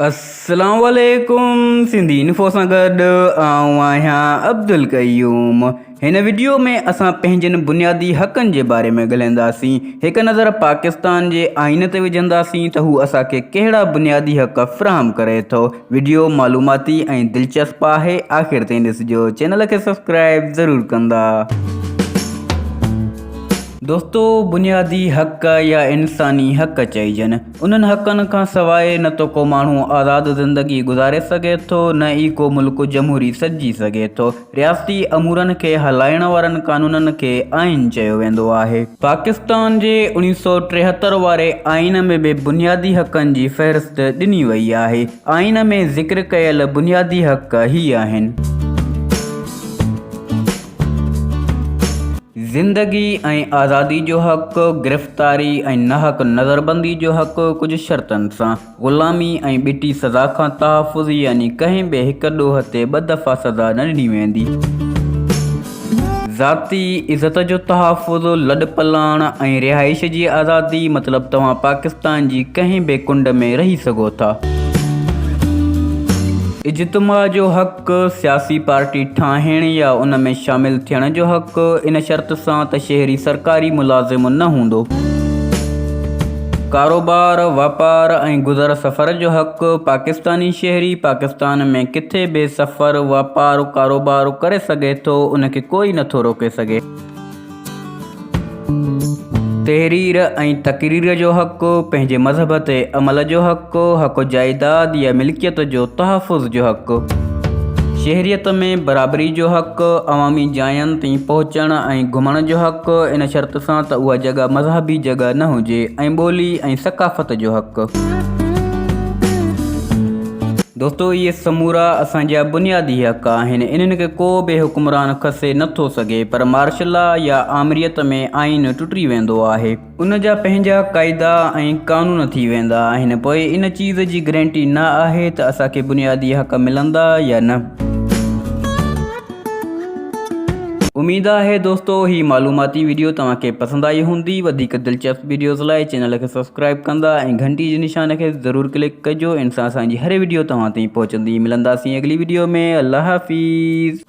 اسلام عليڪم سنڌي انفو سان گڏ آئون آهيان عبدالقيوم هن وڊيو ۾ اسان پنهنجن بنيادي حقن جي باري ۾ ڳالهائينداسين هڪ نظر پاڪستان جي آئين تي وجهنداسين ته هو اسان کي ڪهڙا بنيادي حق فراهم ڪري ٿو وڊيو معلوماتي ۽ دلچسپ آهي آخر تائين ڏسجو چينل کي سبسڪرائب ضرور ڪندا. دوستو بنيادي حق يا انساني حق چئجن انهن حقن کان سواء نه ته ڪو ماڻهو آزاد زندگي گذاري سگهي ٿو نه ئي ڪو ملڪ جمهوري سڏجي سگهي ٿو. رياستي امورن کي هلائڻ وارن قانونن کي آئين چيو ويندو آهي. پاڪستان جي اوڻيهه سئو 73 واري آئين ۾ به بنيادي حقن جي فهرست ڏني وئي آهي. آئين ۾ ذڪر ڪيل بنيادي حق هي آهن. زندگي ۽ آزادي جو حق، گرفتاري ۽ ناحق نظربندي جو حق ڪجهه شرطن سان، غلامي ۽ ٻٽي سزا کان تحفظ يعني ڪنهن به هڪ ڏوهه تي ٻه دفعا سزا نه ڏني ويندي. ذاتي عزت جو تحفظ، لڏپلاڻ ۽ رهائش جي آزادي مطلب توهان پاڪستان جي ڪنهن به ڪنڊ ۾ رهي سگهو ٿا. اجتماع جو حق، سياسي پارٽي ٺاهڻ يا ان ۾ شامل ٿيڻ جو حق، ان شرط سان ته شهري سرڪاري ملازم نه هوندو. ڪاروبار، واپار ۽ گذر سفر جو حق، پاڪستاني شهري پاڪستان ۾ ڪٿي به سفر، واپار، ڪاروبار ڪري سگهي ٿو، ان کي ڪوئي نٿو روڪي سگهي. تحرير ۽ تقرير جو حق، پنهنجي مذهب تي عمل جو حق، حق جائيداد يا ملڪيت جو تحفظ جو حق، شهريت ۾ برابري جو حق، عوامي جاين تائين پهچڻ ۽ گهمڻ جو حق، ان شرط سان ته اها جڳهه مذهبي جڳهه نه هجي، ۽ ٻولي ۽ ثقافت جو حق. دوستو اهي سمورا اسان جا بنيادي حق آهن انهن کي ڪو به حڪمران کسي نه ٿو سگهي پر مارشل لا يا آمريت ۾ آئين ٽٽي ويندو آهي ان جا پنهنجا قاعدا ۽ قانون ٿي ويندا آهن پوء ان چيز جي گرينٽي نه آهي ته اسان کي بنيادي حق ملندا يا نه. اميد آهي دوستو هي معلوماتي وڊيو توهان کي پسند آئي هوندي وڌيڪ دلچسپ وڊيوز لاء چينل کي سبسڪرائب ڪندا ۽ گهنٽي جي نشان کي ضرور ڪلڪ ڪجو ان سان اسان جي هر وڊيو توهان تائين پهچندي ملنداسين اڳلي وڊيو ۾ الله حافظ.